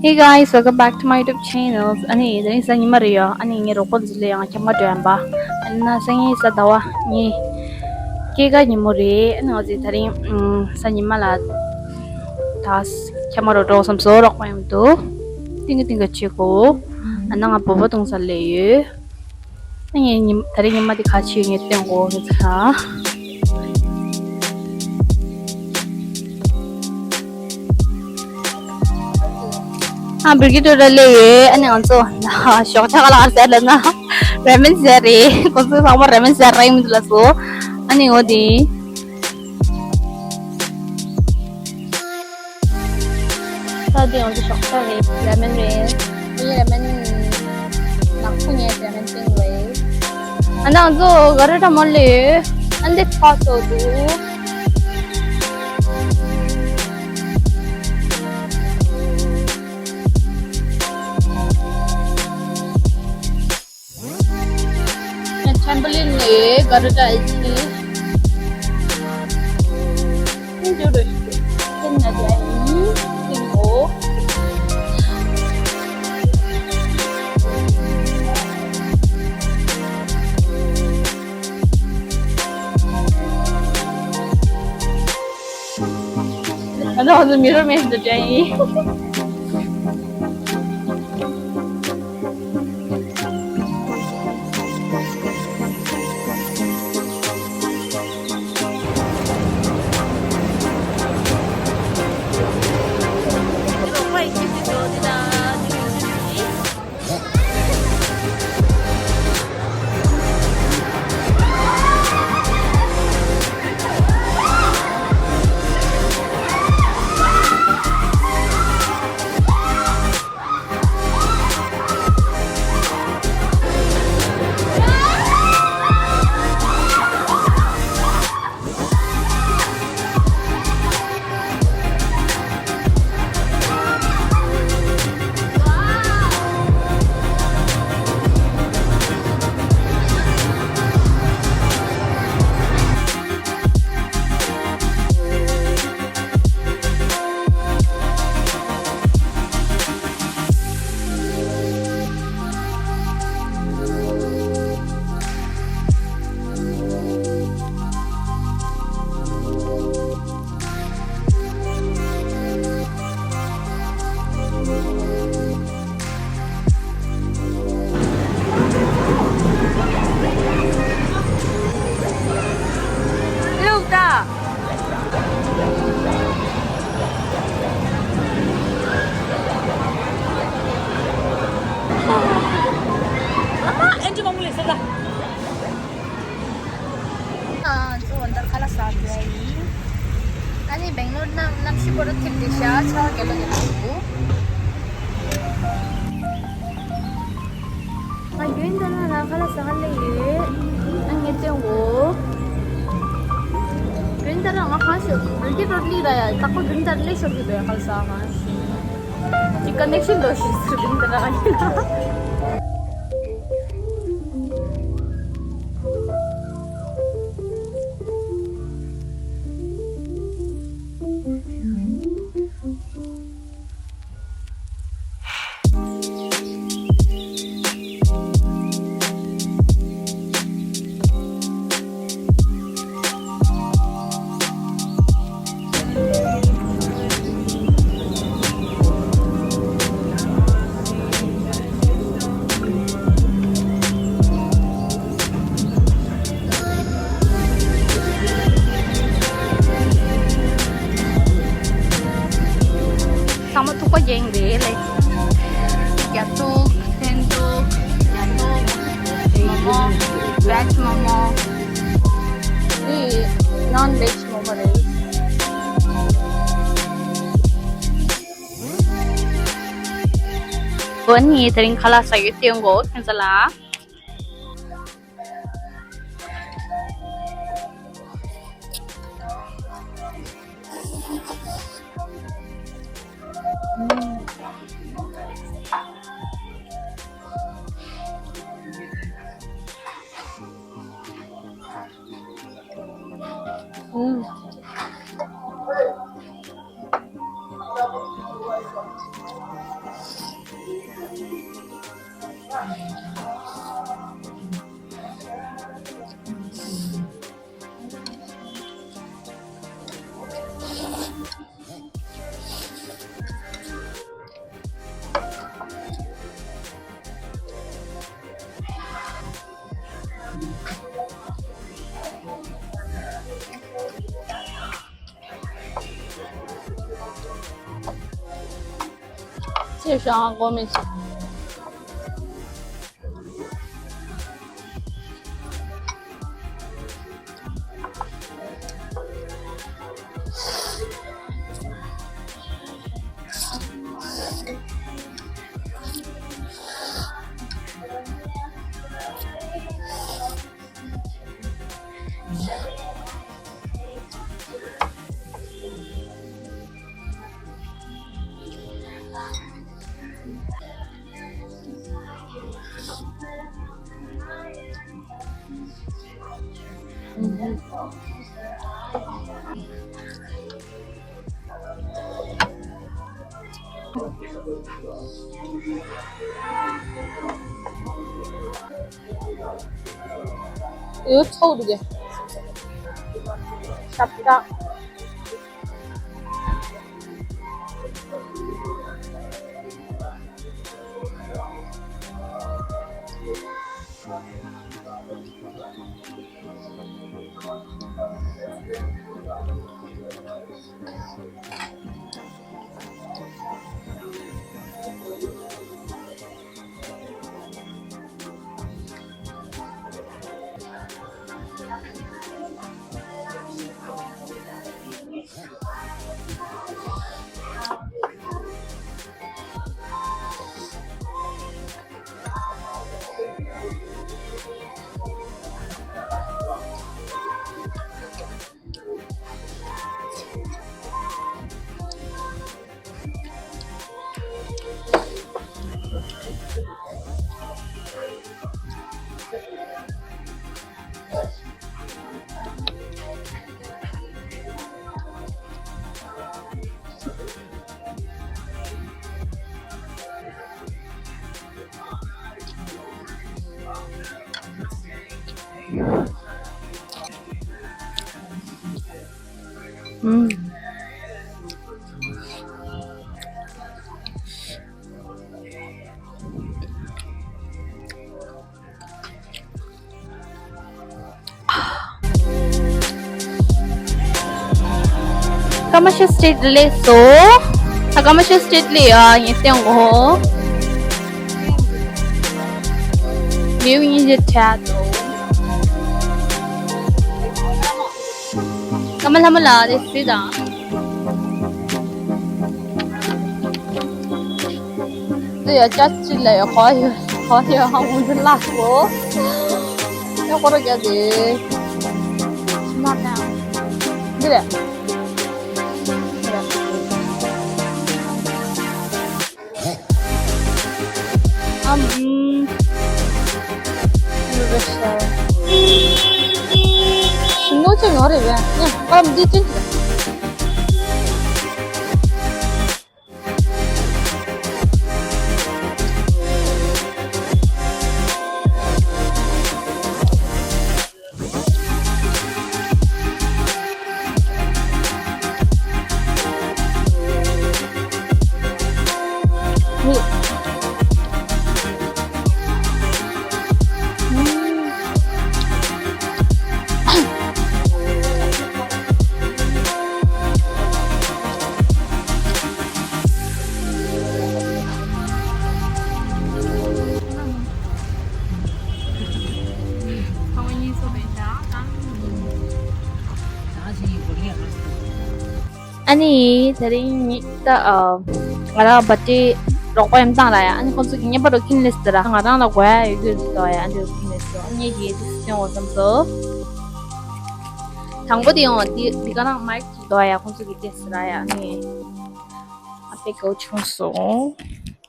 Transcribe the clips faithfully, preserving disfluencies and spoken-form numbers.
Hey guys, welcome back to my YouTube channel. ཨ་ནི་དེ་རིང་གཟའ་ཉི་མ་རེད་ཡོ། ཨ་ནི་ངའི་རོགས་པ་འཛི་ལེ་ཡང་ཁྱམས་ཁ་འགྲོ་ཡམ་པ། ཨ་ནི་ན་སང་ཉིན་གཟའ་ཟླ་བ་ཉིན་སྐྱེས་སྐར་ཉིན་མོ་རེད། ཨ་ནི་ང་ཚོས་དེ་རིང་ཨམ་གཟའ་ཉི་མ་ལ་ད་ཁྱམས་ཁ་རུ་འགྲོ་བསམ་སོ། རོགས་པ་ཡང་འདུག་ཏིང་གི་ཏིང་གི་བྱེད་དགོས། ཨ་ན་ང་བོད་པ་བཏུང་ས་ལས་ཡོད། ངས་ཉི་ད་རེས་ཉི་མ་འདི་ག་ཕྱིར་ངས་བསྟན་དགོས་ངས་ཚ། ཨ་བིར་གི་ཏུ་ར་ལེ་ཡོད། ཨ་ནི་ང་ཚོ་ཞོགས་ཇ་ག་ལ་ཟེར་ལ་ན་ར་མེན་ཟེར་རེད། ཁོ་ཚོ་ཚང་མ་ར་མེན་ཟེར་ར་ཡིན་མི་འདུག་ལ་སོ། ཨ་ནི་འོ་དེ། ད་དེ་ཡང་དུ་ཞོགས་ཇ་རེད། ར་མེན་རེད། ངའི་ར་མེན་ནག་པོ་ངའི་ར་མེན་ཏིང་རེད། ཨ་ནང་ཚོ་ག་རེ་འདྲ་མོ་ལས་ཨ་འདི་ཕ་ཚོ་འདུག Trampoline ནས་ག་རེ་འདྲ་ཨེ་ཆི། ཨིན་ཇོ་རེ་ཤི་ཏེན་ན་ཏེ་ཨ་ཡིན་ཏེན་གོ། ཨ་ནི་ང་ཚོ་མི་རོ་མེད་འདི་འདྲ་ཡིན། ལུག་ད། ཨ་མ་ཨེ་འདྲ་མང་པོ་ལས་སད་ད། ང་ཚོ་འོ་ན་ཁ་ལག་ཟ་འགྲོ་ཡིན། ཨ་ནི་སྦེང་ལོར་གནམ་གནམ་གཤིས་པོ་ར་ཐིབས་ཏེ་ཤག་ཆར་པ་རྒྱབ་ལ་རྒྱབ་ལ་འདུག་ང་རྒྱུན་དུ་ན་ལ་ཁ་ལག་ཟ་ག་སླེབས་ཡོད། ཨ་ངས་བསྟན་འོ། རྒྱུན་ལྟར་ང་གང་ཞིག་རི་སྐྱེས་རོ་ལི་ར་ཡ་རྟག་པར་རྒྱུན་ལྟར་སླེབས་ཤོར་གྱི་འདུག་ཡ། ཁ་ལག་ཟ་གང་ཞིག་གི་ཀ་ནེག་ཤན་འགྲོ་ཞིག་རྒྱུན་ལྟར་ར་ཡིན་ན། ཚང་མ་ཐུག་པ་རྒྱན་རེད་ལེ། རྒྱ་ཐུག་ཐན་ཐུག་རྒྱ་ཐུག་མོ་མོ། བེཇ་མོ་མོ། འདི་ནོན་བེཇ་མོ་མོ་རེད། འོ་ནི་དེ་རིང་ཁ་ལག་ཟ་རྒྱུ་སྟོན་གོ་ཁྱེད་ཚོ་ལ། ཅེས་ཤང་གོ་མི་ཆེ། ཡོད་ཚོགས་འདུག་གས། ཤབ་ཀ། ཀ་མ་ཤ་སི་ཊི་རི་ཊི་ལ་སླེབས་སོང་། ད་ཀ་མ་ཤ་སི་ཊི་རི厭ལ་ཡ་ངས་བསྟན་གོ། ལེའུ་གཉིས་ཀྱི་ཆ་དང་། ཀ་མ་ལྷ་མོ་ལགས་དེ་གཟིགས་དང་། འདི་ཡ་ཅ་ཅི་ལ་ཡ་གོ་ཡ་གོ་ཡ་ཧ་མོ་འདི་ལ་གོ། ཡ་གོ་ར་ག་དེ། ཤི་མ་ན། འདི་རེད། ཨམ། ཨམ། ཤིང་ནོ་ཅི་ཡོད་རེད་བས། ཨམ། འདི་ཅི། ཨ་ནི་དེ་རིང་ཉིད་ད་ཨ་ང་རང་བར་ཐི་ཌེ་རོགས་པ་ཡང་བཏང་ར་ཡ། ཨ་ནི་ཁོང་ཚོ་གི་རྔན་པ་རོ་ཁྱིམ་ལས་ཟེར་ར། ང་རང་ལ་དགོས་ཡ་ཡོད་རྒྱུ་ཟེར་དོ་ཡ། ཨ་འདི་རོ་ཁྱིམ་ལས་ཟེར་ཨ་ནི་ཡི་དེ་སྟོན་འོ་བསམ་སོ། དང་པོ་དེ་ཡང་དེ་དེ་ག་རང་མའིག་ཟེར་དོ་ཡ། ཁོང་ཚོ་གི་དེ་ཟེར་ར་ཡ། ཨ་ནི་ཨ་ཕའི་གོ་ཆུང་སོང་།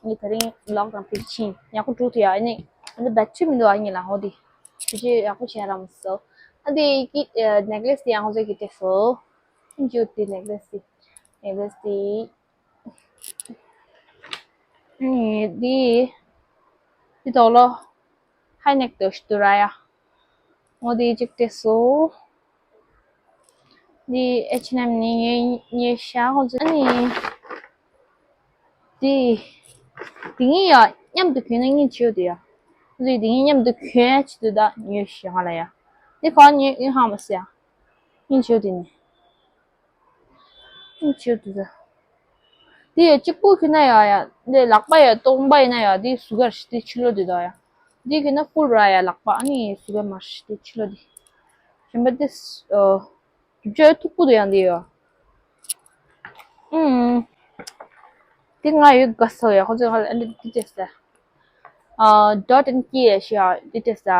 ཨ་ནི་དེ་རིང་ལོག་དང་ཕིག་ཕྱིན་ཡག་པོ་འགྲོ་ཐུབ་ཡ། ཨ་ནི་ཨ་ནི་བེ་ཊི་རི་མི་འདུག་ཨ་ནི་ལ་འོ་དེ། ཁྱེད་ཆོས་ཡག་པོ་བྱས་རམ་སོ། ཨ་འདི་ཀི་ནེག་ལེ་སི་དེ་ཡང་ཁོང་ཚོས་ཀྱི་སྤྲད་སོ། ཁྱེད་ཆོས་དེ་ནེག་ལེ་སི་དེ། ནེག་ལེ་སི་དེ། ཨ་འདི། འདི་དོག་ལོ། ཧའི་ནེག་དོ་ཞུ་དུ་ར་ཡ། འོ་འདི་གཅིག་སྤྲད་སོ། འདི་ཨེཆ་ཨེན་ཨེམ་ནི་ངའི་ཉེ་ཤ་ཁོང་ཚོས་ཨ་ནི། དེ། དེ་གཉིས་ཡ་མཉམ་དུ་གྱོན་ན་སྙིང་རྗེ་ཡོད་དེ་ཡ། ཁོ་ཚོས་དེ་གཉིས་མཉམ་དུ་གྱོན་ཡ་ཆེད་དུ་ད་ཉོས་ཤག་ང་ལ་ཡ། འདི་ག་པར་ཉོས་ཡིན་ཧ་མ་སི་ཡ། ཡིན་ཆོག་དེ་ནི། ཡིན་ཆོག་དེ་ད། འདི་ཡ་གཅིག་པོ་གྱོན་ན་ཡ་ཡ། འདི་ལག་པ་ཡ་སྟོང་པ་ཡིན་ན་ཡ། འདི་ཟུག་ག་རེད། འདི་ཕྱི་ལོགས་འདི་ད་ཡ། འདི་གྱོན་ན་ཕུལ་ར་ཡ་ལག་པ། ཨ་ནི་ཟུག་ག་མ་རེད། འདི་ཕྱི་ལོགས་འདི། གཞན་པ་འདི་ཨོ། རྒྱུ་ཆ་མཐུག་པོ་འདུག་ཡང་འདི་ཡོད། ཨུམ། འདི་ང་ཡོད་དགའ་སོ་ཡ། ཁོ་ཚོས་ང་ལ་ཨ་འདི་འདི་སྤྲད་ས། ཨ། Dot and Key ཞེས་འདི་སྤྲད་ས།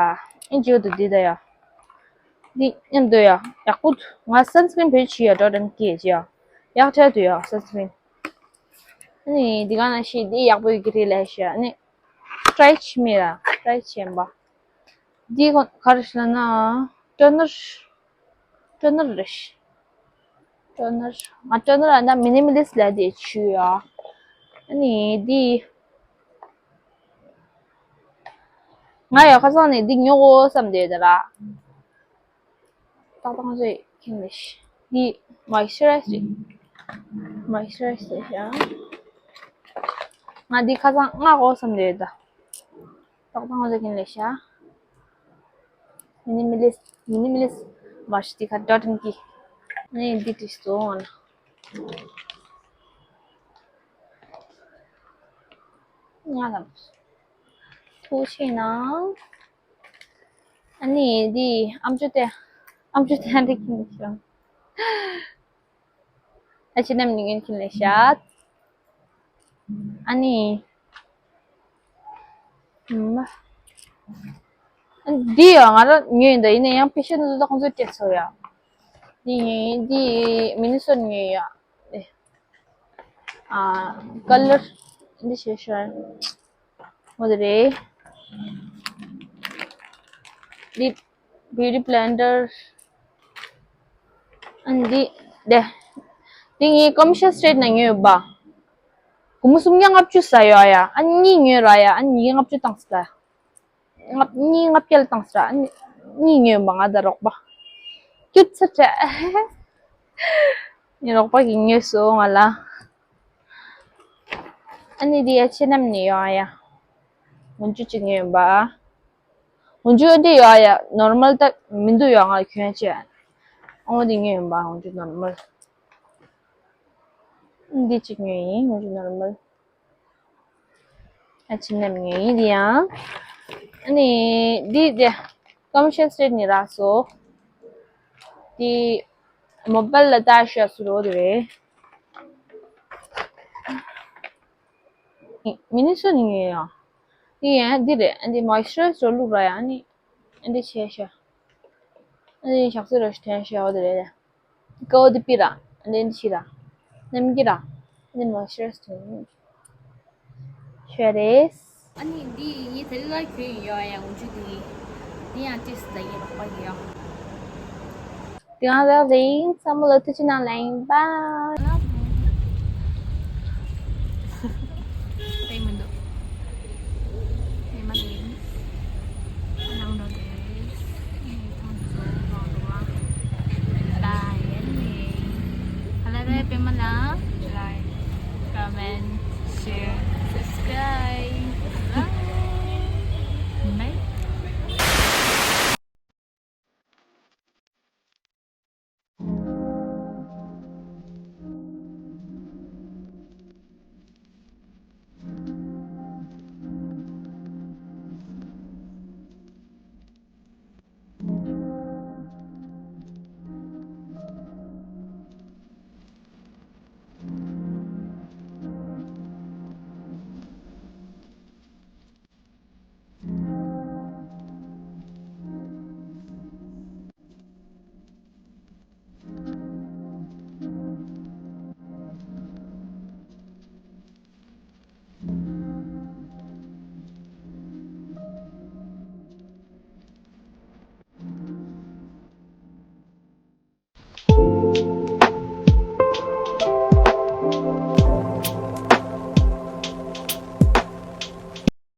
ཨིན་ཇི་འདུག་འདི་ད་ཡ། འདི་མཉམ་དུ་ཡ། ཡག་པོ་འདུག་ང་sunscreen བེད་སྤྱོད་ཡ། Dot and Key ཞེས་ཡ། ཡག་ཐལ་འདུག་ཡ་sunscreen། ཨ་ནི་འདི་ག་ནང་བཞིན་འདི་ཡག་པོ་ཡོད་ཀྱི་རེད་ལབ་ཤག་ཨ་ནི་try བྱེད་མི་ལ་try བྱེད་པ། འདི་ག་ག་རེ་ཞིག་ལབ་ན་toner། toner རེད། toner ང་toner ཨ་ན་minimalist ལབ་དེ་བྱུས་ཡ། ཨ་ནི་འདི་ང་ཡ་ཁ་སང་ནས་འདི་ཉོ་དགོས་བསམ་བསྡད་ད་ར། ཏག་ཏག་ཚོས་ཁྱེར་ལེ་ཤི། འདི་moisturize རེད། moisturize རེད་ཤག་ང་འདི་ཁ་སང་མངགས་དགོས་བསམ་བསྡད་ད། ཏག་ཏག་ཚོས་ཁྱེར་ལེ་ཤག minimalist minimalist མ་ཤི་ཏི་ཁ་Dot and Key ནས་འདི་དྲིས་སོང་ང་ལ། ང་ལ་ཐུགས་ཆེ་གནང་། ཨ་ནི་འདི་ཨམ་ཅོག་དེ་ཨམ་ཅོག་དེ་འདི་ཁྱེར་ཤག་ཨ་ཕྱི་ནམ་ནི་ངན་ཁྱིམ་ལས་ཤག་ཨ་ནི། ཨ་འདི་ཡང་ང་རང་ཉོས་ཡིན་ད། ཡིན་ན་ཡང་ཕི་ཤ་ནི་ད་ཁོང་ཚོས་སྤྲད་ཚར་ཡ། འདི་ཡིན་འདི་མི་ནི་སོ་ཉོས་ཡ། ཨ་ཀ་ལར་འདི་ཤེས་ཤག་འོ་དེ་རེད། འདི་beauty blender ཨ་འདི་དེ། འདི་ངས་Commercial Street ནས་ཉོས་ཡོད་པ། སྒོར་མོ་སུམ་བརྒྱ་ལྔ་བཅུ་ཟ་ཡོད་ཡ། ཨ་གཉིས་ཉོས་ར་ཡ། ཨ་གཉིས་ལྔ་བཅུ་བཏང་ཟ། ལྔ་གཉིས་ལྔ་བརྒྱ་ལ་བཏང་ཟ། ཨ་གཉིས་ཉོས་ཡོད་པ་ང་དང་རོགས་པ། སྐྱུར་ཚ་དྲགས། ངའི་རོགས་པ་གིས་ཉོས་སོང་ང་ལ། ཨ་ནི་འདི་ཡ་ཕྱི་ནམ་ནས་ཡོང་ཡ། ངོ་འཇུ་གཅིག་ཉོས་ཡིན་པ། ངོ་འཇུ་འདི་ཡོད་ཡ་normal ད་མི་འདུག་ཡ། ང་གྱོན་ཆེད་ཨོ་འདི་ཉོས་ཡིན་པ། ངོ་འཇུ་normal འདི་གཅིག་ཉོས་ཡིན། ངོ་འཇུ་normal ཨ་ཕྱི་ནམ་ཉོས་ཡིན་འདི་ཡང་། ཨ་ནི་འདི་དེ་Commercial Street ནས་རག་སོང་། འདི་mobile ལ་ལྟ་ཤོག་ཟེར་འོ་དེ་རེད། མི་ནི་སོ་ནི་ཡོད་ཡ། འདི་ཡང་འདི་རེད། ཨ་འདི་moisturize བླུགས་ར་ཡ། ཨ་ནི་ཨ་འདི་བྱས་ཤག་ཨ་འདི་ཞག་སི་ར་ཞིག་ཐོན་ཤག་འོ་དེ་རེད། ཀའོ་འདི་པི་ར། ཨ་འདི་འདི་ཤི་ར། ནམ་གི་ར། ཨ་འདི་moisturize ཐོན་ཤག་རེད། ཨ་ནི་འདི་ངའི་དེ་རིང་ལ་གྱོན་ཡོད་ཡ། ངོ་འཇུ་འདི། འདི་ཡང་ཏིས་ལ་ཡིན་རོགས་པ་ཡོད་ཡ། དེ་ཡང་ལ་རིང་བསམ་བློ་ཐུགས་ཆེ་གནང་ལ་ཡིན་པ།